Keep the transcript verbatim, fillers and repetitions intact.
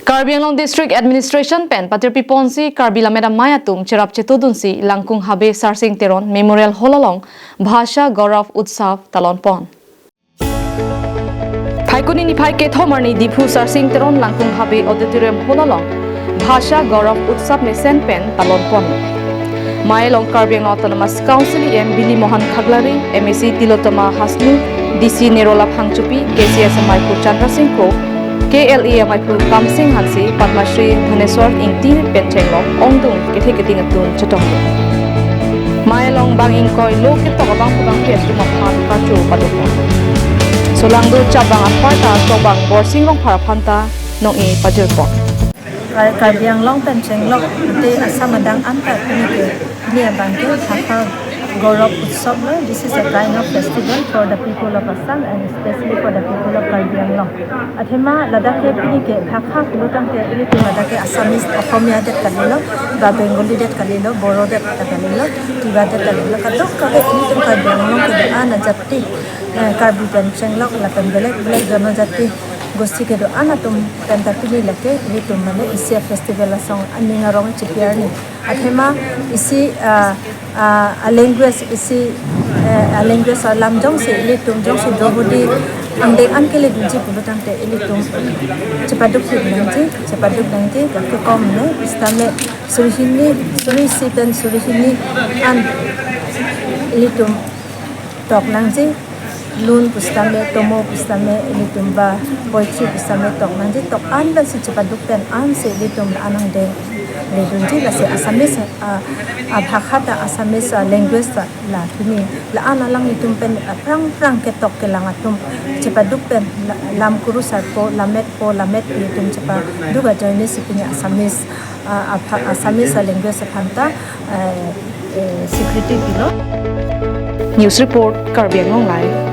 Karbi Anglong District Administration pen patirpi ponsi Karbi Lammet Amei atum cherap chetodunsi Langkung Habe Sarsing Teron Memorial Hall along Bhasha Gaurav Utsav talon pon. Phaikuni niphai kethom arni Diphu Sarsing Teron Langkung Habe Auditorium Hall along Bhasha Gaurav Utsav mesen pen talon pon. Amei along Karbi Anglong Autonomous Council E M Bili Mohan Khaklari, M A C Tilottama Hasnu, D C Nirola Phangchopi, K C S amaiphu Chandra Sing Kro, K L A amaiphu Kamsing Hanse, Padma Shri Dhaneswar Ingti pen chenglok ongdung kethe keding atum chetong. Amei along bang ingkoi lo ketok abangphu bangphi atum aphan kacho padopon. Solangdo chabang aparta tobang Borsing Rongphar aphanta nong-e pajirpon. Kar-, Karbi Anglong pen chenglok te Assam adang anta pini ke, pini abang ke Bhasha Gaurav Utsav lo. This is a kind of festival for the people of Assam and especially for the people of Karbi Anglong. Athema ladak ke pini ke Bhasha pulotangte ilitum ladak ke Assamese, Asomiya det kalilo, ba Bengali det kalilo, Boro det kalilo, Tiwa det kalilo, kadokave ilitum Karbi Anglong kedo-an ajati, eh, Karbi pen chenglok lapen belek belek jonojati gosti kedo-an atum penta pini lake ilitum mane isi festival asong aning arong chipi arni. Athema isi, ah, ah, a language isi, eh, a language alam jongsi ilitum jongsi Draupadi angdeng an keledunji pulotangte ilitum chepaduk hit nangji, chepaduk nangji, gake kom ne, sitame suri hini, suri isi pen suri hini an ilitum tok nangji, lun pusitame, tomo pusitame, ilitum ba poetry pusitame tok nangji, tok an lasi chepaduk pen ansi ilitum la-an angdeng ledunji, lasi Assamese, ah, abhasha ta Assamese, ah, language ta la pini la-an alanglitum pen, ah, aphrang phrang ketok kelang atum chepaduk pen la-, lam kurusarpo, lammetpo, lammetpi atum chepaduk ajoine si pini Assamese, ah, abha-, Assamese, ah, language aphanta, eh, eh, security pilo. News report, Karbi Anglong Live.